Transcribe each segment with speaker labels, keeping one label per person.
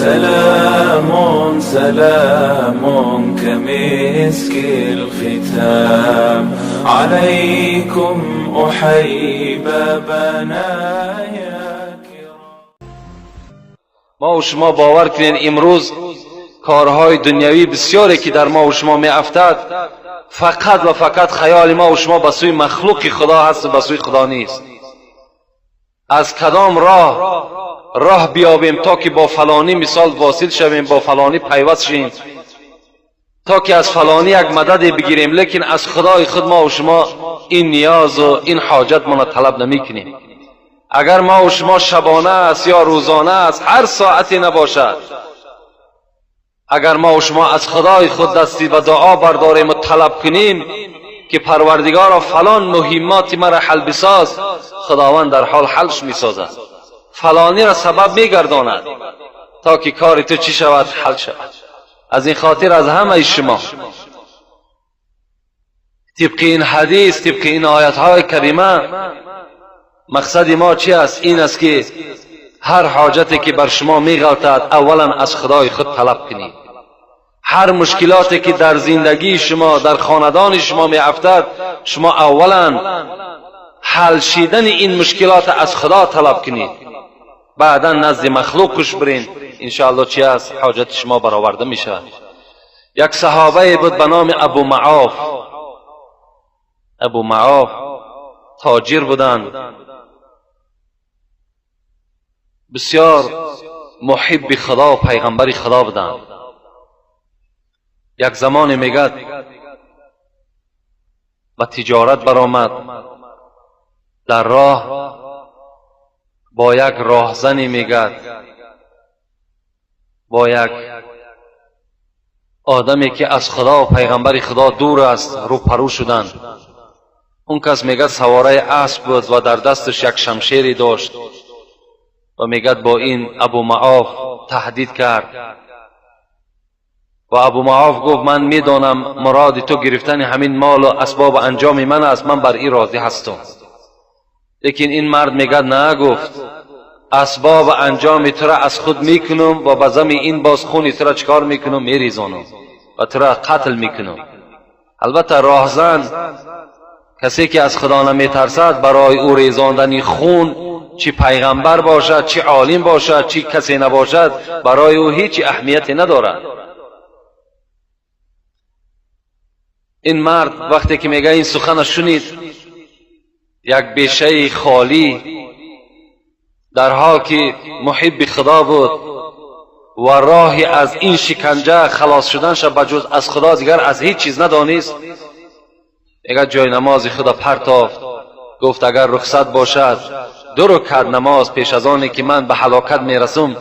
Speaker 1: سلام سلام كمسك الختام عليكم أحيب بنايا كرام.
Speaker 2: ما و شما باور کنین امروز کارهای دنیوی بسیاری که در ما و شما می افتد فقط و فقط خیال ما و شما به سوی مخلوق خدا هست و به سوی خدا نیست. از کدام راه بیابیم تا که با فلانی مثال واصل شویم، با فلانی پیوست شیم، تا که از فلانی یک مدد بگیریم، لیکن از خدای خود ما و شما این نیاز و این حاجت ما طلب نمی کنیم. اگر ما و شما شبانه است یا روزانه است، هر ساعتی نباشد، اگر ما و شما از خدای خود دستی و دعا برداریم و طلب کنیم که پروردگارا فلان مهمات مرا حل بساز، خداوند در حال حلش میسازد. فلانی را سبب میگرداند تا که کار تو چی شود؟ حل شود. از این خاطر از همه شما طبق این حدیث، طبق این آیت های کریمه، مقصد ما چی است؟ این است که هر حاجتی که بر شما میغلطد اولا از خدای خود طلب کنید. هر مشکلاتی که در زندگی شما، در خاندان شما میافتد، شما اولا حل شدن این مشکلات از خدا طلب کنید، بعدا نزد مخلوقش برین، انشاءالله چی است؟ حاجت شما برآورده می شود. یک صحابه بود به نام ابو معاف. ابو معاف تاجر بودند، بسیار محب خدا و پیغمبر خدا بودند. یک زمان میگد به تجارت برآمد، در راه با یک راهزنی میگد، با یک آدمی که از خدا و پیغمبر خدا دور است روپرو شدند. اون کس میگد سواره اسب بود و در دستش یک شمشیری داشت و میگد با این ابو معاف تهدید کرد و ابو معاف گفت من میدانم مراد تو گرفتن همین مال و اسباب انجام من است، من بر این راضی هستم. لیکن این مرد میگد نه، گفت اسباب انجام تو را از خود میکنم و به زم این باز خون تو را چکار میکنم؟ میریزانم و تو را قتل میکنم. البته راهزن کسی که از خدا نمیترسد برای او ریزاندن خون چی پیغمبر باشد، چی عالم باشد، چی کسی نباشد، برای او هیچ اهمیتی ندارد. این مرد وقتی که میگه این سخن شنید، یک بیشه خالی در حال که محب خدا بود و راهی از این شکنجه خلاص شدنش بجز از خدا دیگر از هیچ چیز ندانست، میگه جای نماز خدا پرتافت، گفت اگر رخصت باشد دو رکعت نماز پیش از آنی که من به هلاکت میرسم،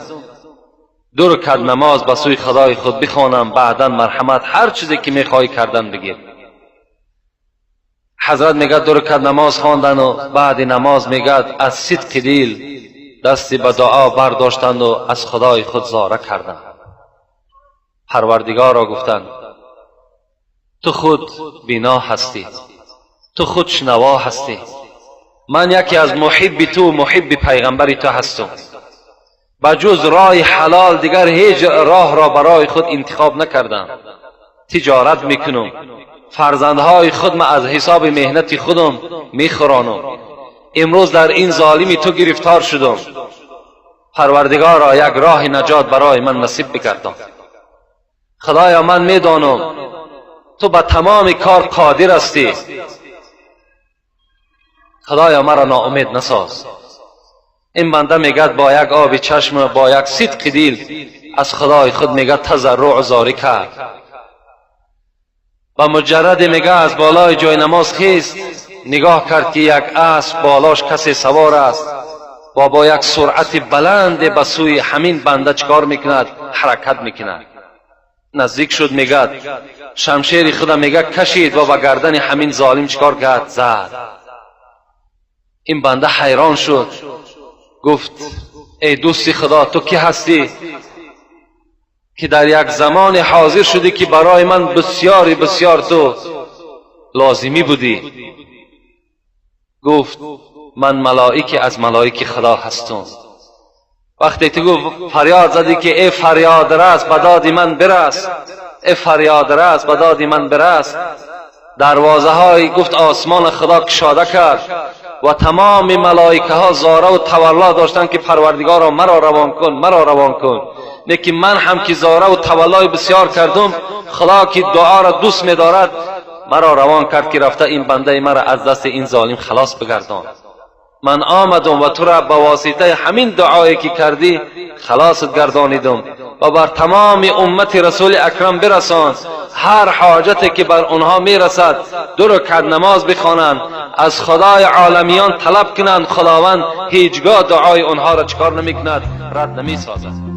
Speaker 2: دو رکعت نماز به سوی خدای خود بخوانم، بعدا مرحمت هر چیزی که میخواهی کردن بگیر. حضرت میگه دو رکعت نماز خواندن و بعد نماز میگه از صدق دل دستی به دعا برداشتند و از خدای خود زاره کردند. پروردگار را گفتند تو خود بینا هستی، تو خود شنوا هستی، من یکی از محب تو، محب پیغمبر تو هستم، بجز راه حلال دیگر هیچ راه را برای خود انتخاب نکردم. تجارت میکنم، فرزندهای خود من از حساب مهنت خودم میخورانم، امروز در این ظالمی تو گرفتار شدم، پروردگارا یک راه نجات برای من نصیب بگردان. خدایا من میدانم تو به تمام کار قادر هستی، خدایا مرا ناامید نساز. این بنده میگد با یک آب چشم، با یک صدق دل از خدای خود میگد تضرع زاری کرد. و مجرد میگه از بالای جای نماز خیست، نگاه کرد که یک اسب بالاش کسی سوار است و با یک سرعت بلند به سوی همین بنده چکار میکند؟ حرکت میکند. نزدیک شد، میگد شمشیر خود میگه کشید و به گردن همین ظالم چکار کرد؟ زد. این بنده حیران شد، گفت ای دوست خدا تو کی هستی که در یک زمان حاضر شدی که برای من بسیاری بسیار تو لازمی بودی؟ گفت من ملائک از ملائک خدا هستم. وقتی تو گفت فریاد زدی که ای فریاد رس به داد من برس، ای فریاد رس به داد من برس، دروازه های گفت آسمان خدا کشاده کرد و تمام ملائکه ها زاره و تولا داشتند که پروردگارا مرا روان کن، مرا روان کن. لیکن من هم که زاره و تولای بسیار کردم، خدا که دعا را دوست می‌دارد مرا روان کرد که رفته این بنده مرا از دست این ظالم خلاص بگردان. من آمدم و تو را به واسطه همین دعایی که کردی خلاصت گردانیدم و بر تمام امت رسول اکرم برسان. هر حاجتی که بر آنها میرسد دو رکعت نماز بخوانند، از خدای عالمیان طلب کنند، خداوند هیچگاه دعای آنها را چکار نمیکند؟ رد نمیسازد.